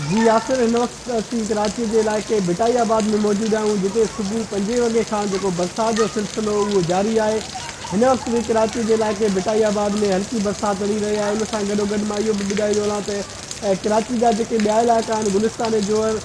جي ياسر هن وقت اسين ڪراچي جي علائقي ڀٽائي آباد ۾ موجود آهيون جتي صبح پنجين وڳي کان جيڪو برسات جو سلسلو اهو جاري آهي هن وقت به ڪراچي جي علائقي ڀٽائي آباد ۾ هلڪي برسات هلي رهي آهي ان سان گڏوگڏ مان اهو به ٻڌائيندو هلان ته ڪراچي جا جيڪي ٻيا علائقا آهن گلستان جوهر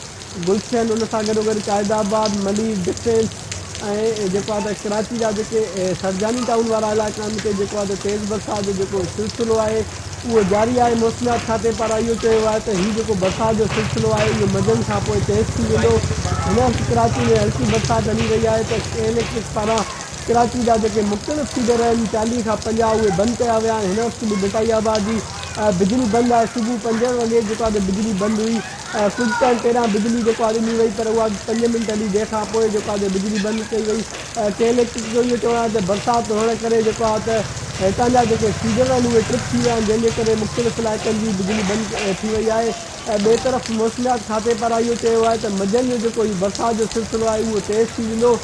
گلشن ان سان گڏوگڏ قائد آباد ملير ڊفينس ۽ جيڪو آهي ته ڪراچي جا جيڪي سرجاني ٽائون وارا علائقا آهن اتي جيڪو آهي ته تيز برسات جو جيڪو سلسلو آهي اهو جاري آهي موسميات کاتي پاران اهو چيو ويو آهي ته هي جيڪو برسات جو سلسلو آهي اهو منجهند کان پوء تيز ٿي ويندو هن وقت ڪراچي ۾ هلڪي برسات هلي رهي آهي ته ڪي اليڪٽرڪ پاران ڪراچي جا جيڪي مختلف فيڊر آهن 40 کان 50 اهي بند ڪيا ويا آهن هن وقت به ڀٽائي آباد جي بجلي بند آهي صبح پنجين وڳي جيڪو آهي ته بجلي بند هئي ڪجهه ٽائيم پهريان بجلي جيڪو آهي ڏني وئي پر اها به پنج منٽ هلي جنهن کان پوء جيڪو آهي بجلي بند ڪئي وئي. ڪي اليڪٽرڪ جو اهو چوڻ آهي ته برسات هئڻ ڪري جيڪو آهي ته هتان جا جيڪي فيڊر آهن اهي ٽرپ ٿي ويا آهن جنهن جي ڪري مختلف علائقن جي بجلي بند ٿي وئي آهي ۽ ٻئي طرف موسميات کاتي پاران اهو چيو آهي ته منجهند جو جيڪو هي برسات جو سلسلو آهي اهو تيز ٿي ويندو.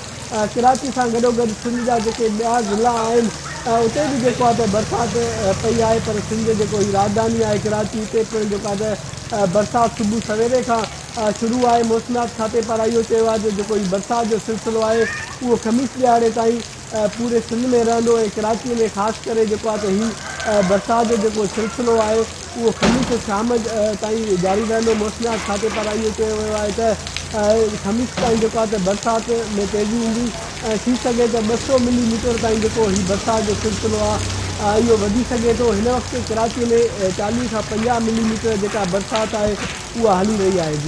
ڪراچي سان گڏوگڏ سنڌ جا جيڪي ٻيا ضلعا آهن اتي به جيڪو آهي ته برسات پئي آهي پر سنڌ جو جيڪو هي راڄڌاني آهي ڪراچي اتي پڻ جيڪو آهي ته برسات صبح سويري کان شروع آهي موسميات کاتي پاران اهو چيو آهي ته جيڪو هي برسات جو سلسلو آهي اهو خميس ڏهاڙي تائين پوري سنڌ ۾ رهندو ۽ ڪراچي ۾ خاص ڪري جيڪو آهي ته هي برسات جو جيڪو سلسلو آهي اهو خميس شام تائين جاري رهندو. موسميات کاتي پاران اهو چيو ويو آهي ته خميس تائين جيڪو آهي ته برسات ۾ تيزي ايندي ۽ ٿي سگهي ته 200 ملي ميٽر تائين جيڪو هي برسات جو سلسلو آهي اهو وڌي سگهي ٿو. هن وقت ڪراچي ۾ 40 کان 50 ملي ميٽر جيڪا برسات آهي اها هلي رهي آهي. جي.